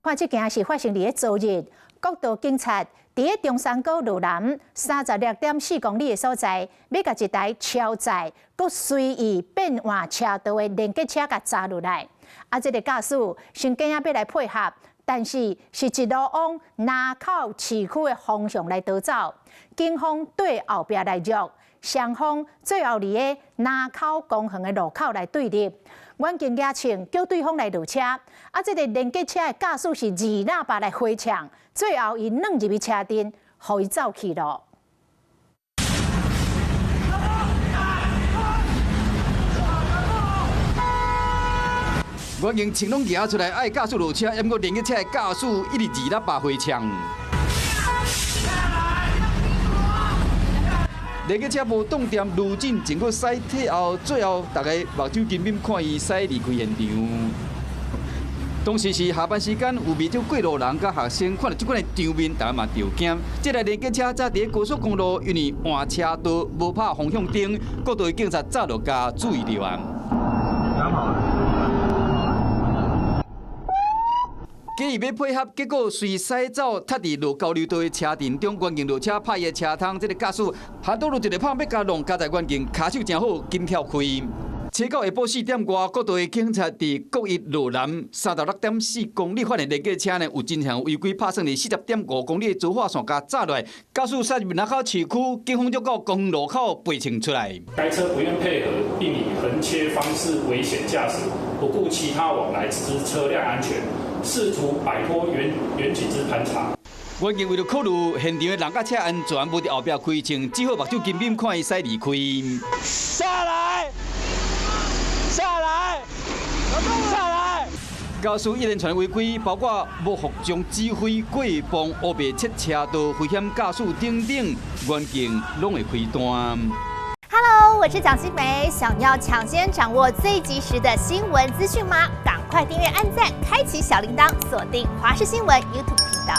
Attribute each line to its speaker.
Speaker 1: 看這件是發生佇咧昨日，國道警察佇咧中山高路南36.4公里的所在，欲共一台超載、閣隨意變換車道的連結車共閘落來。啊，這個駕駛先驚欲來配合，但是是一路往林口市區的方向來逃走，警方對後壁來捉，雙方最後佇咧林口公園的路口來對立。遠警舉槍叫對方來落車，啊，這個連結車的駕駛是按喇叭來回嗆，最後伊鑽入去車陣，予伊走去咯。
Speaker 2: 遠警槍攏舉出來，愛駕駛落車，毋過連結車的駕駛一直按喇叭回嗆。連結車無擋踮，路進前閣駛退後，最後逐家目睭金金看伊駛離開現場。當時是下班時間，有袂少過路人佮學生看著這款的場面，逐家嘛著驚。這台連結車早佇咧高速公路，因為換車道無拍方向燈，國道的警察早就共注意著啊。假意欲配合，結果隨駛走，踏佇落交流道的車陣中，遠警落車拍伊的車窗，這個駕駛下倒落一個棒欲共弄，佳哉遠警跤手誠好，緊跳開。車到下晡4點外，國道的警察佇國一路南36.4公里發現連結車呢，有真項違規拍算佇40.5公里的彰化線共閘落來，駕駛駛入林口市區，警方就到公路口背稱出來。
Speaker 3: 該車不願配合，並以橫切方式危險駕駛，不顧其他往來之車輛安全，試圖擺脫遠警之盤查。
Speaker 2: 遠警為著考慮現場的人佮車安全，無佇後壁開槍，只好目睭金金看伊駛離開。
Speaker 4: 下來，下來，下來！
Speaker 2: 駕駛一連串違規，包括無服從指揮、過磅、烏白切車道、危險駕駛等等，遠警攏會開單。
Speaker 5: Hello，我是蔣新梅，想要搶先掌握最及時的新聞資訊嗎？趕快訂閱、按讚、開啟小鈴鐺，鎖定華視新聞 YouTube 頻道。